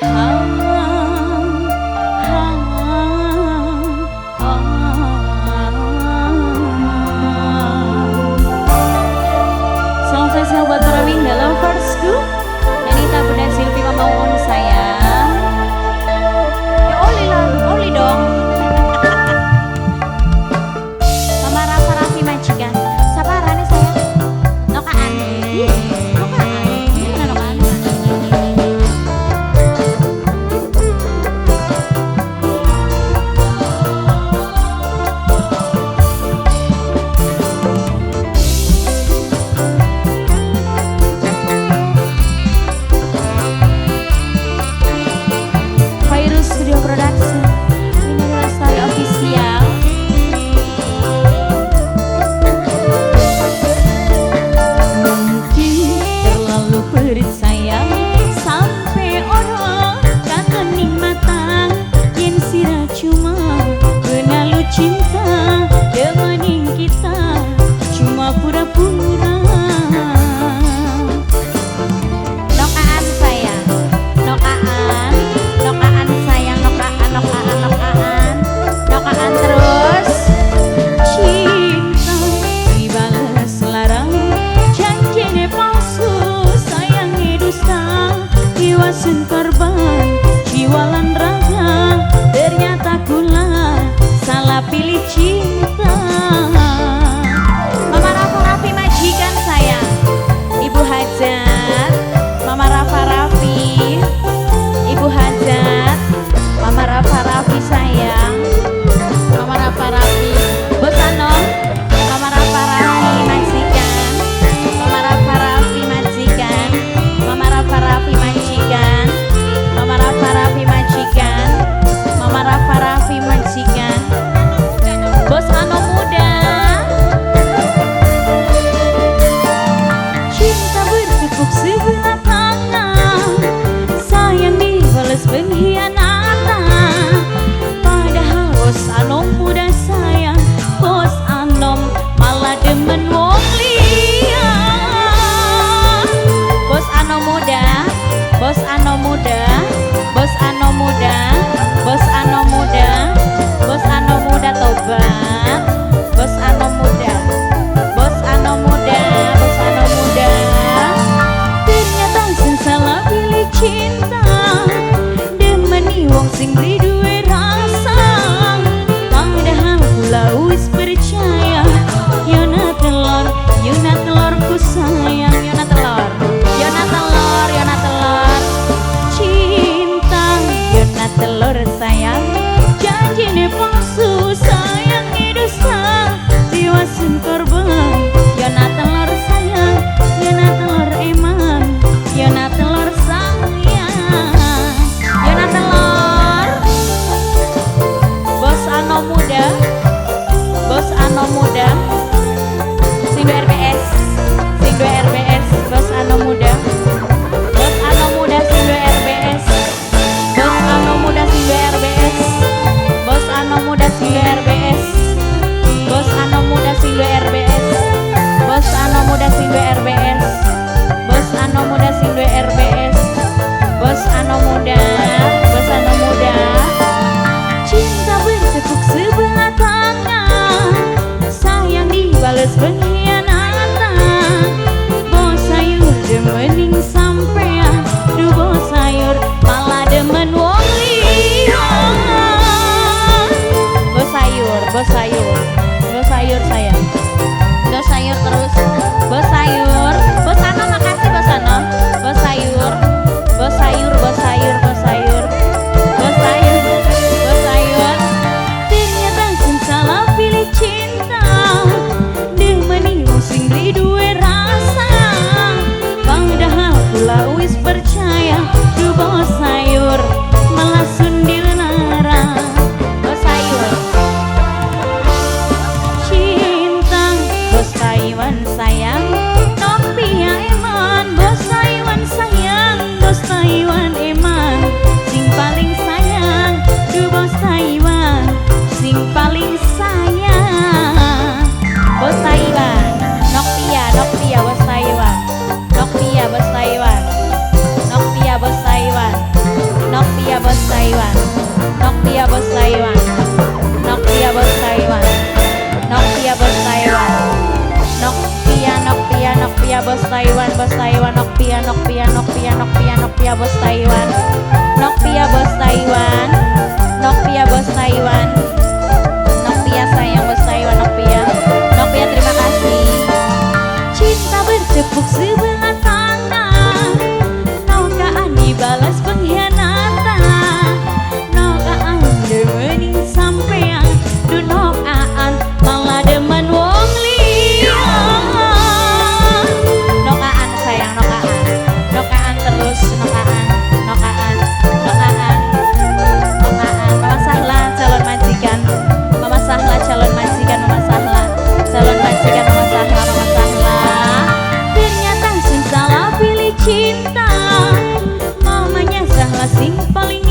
Salam spesial buat para Winda loversku, Anita, Bunda Silvi, Mama Uun sayang. Ya oli lah, oli dong. Mama Rafa Raffi majikan. Sabarane sayang. Nokaan. Ih, nokaan. Gimana nokaan? Virus Studio Production. Ini adalah Lestari Official. Mungkin terlalu perit sayang, sampai orang kakening matang. Yen sira cuma benalu cinta, demening kita cuma pura-pura. Nokaan sayang, nokaan, nokaan sayang, nokaan, nokaan, nokaan, nokaan terus. Cinta dibales larang, janjine palsu, sayange dusta, iwasun korban jiwa lan raga. Ternyata kula salah pilih cinta. Mama Rafa Raffi majikan sayang, Ibu Hajat, Mama Rafa Raffi, Ibu Hajat, Mama Rafa Raffi sayang, Mama Rafa Raffi, Bos Anom, Mama Rafa Raffi majikan, Mama Rafa Raffi majikan, Mama Rafa Raffi majikan, Mama Rafa Raffi majikan, Mama Rafa Raffi majikan, Bos Anom muda. Cinta bertepuk sebelah tangan, sayang dibales pengkhianatan. Padahal bos Anom muda sayang, bos Anom malah demen wong liya. Bos Anom muda, bos Anom muda, bos Anom muda, bos Anom muda, bos Anom muda tobat, bos Anom muda, bos Anom muda, bos Anom muda. Ternyata sing salah pilih cinta, demeni bos Taiwan, Noktia bos Taiwan, Noktia bos Taiwan, Noktia, Noktia, Noktia bos Taiwan, bos Taiwan, Noktia, Noktia, Noktia, Noktia, Noktia bos Taiwan, Noktia bos Taiwan, Noktia bos Taiwan, Noktia sayang bos Taiwan, Noktia, Noktia terima kasih. Cinta bertepuk sebelah tangan, nokaan dibalas pengkhianatan, nokaan demening sampean, du nokaan malah demen wong liya. Nokaan sayang, nokaan, nokaan terus, nokaan, nokaan, nokaan, nokaan. Mama Sahla calon majikan, Mama Sahla calon majikan, Mama Sahla calon majikan, Mama Sahla, Mama Sahla. Ternyata sun salah pilih cinta, mamanya Sahla sing paling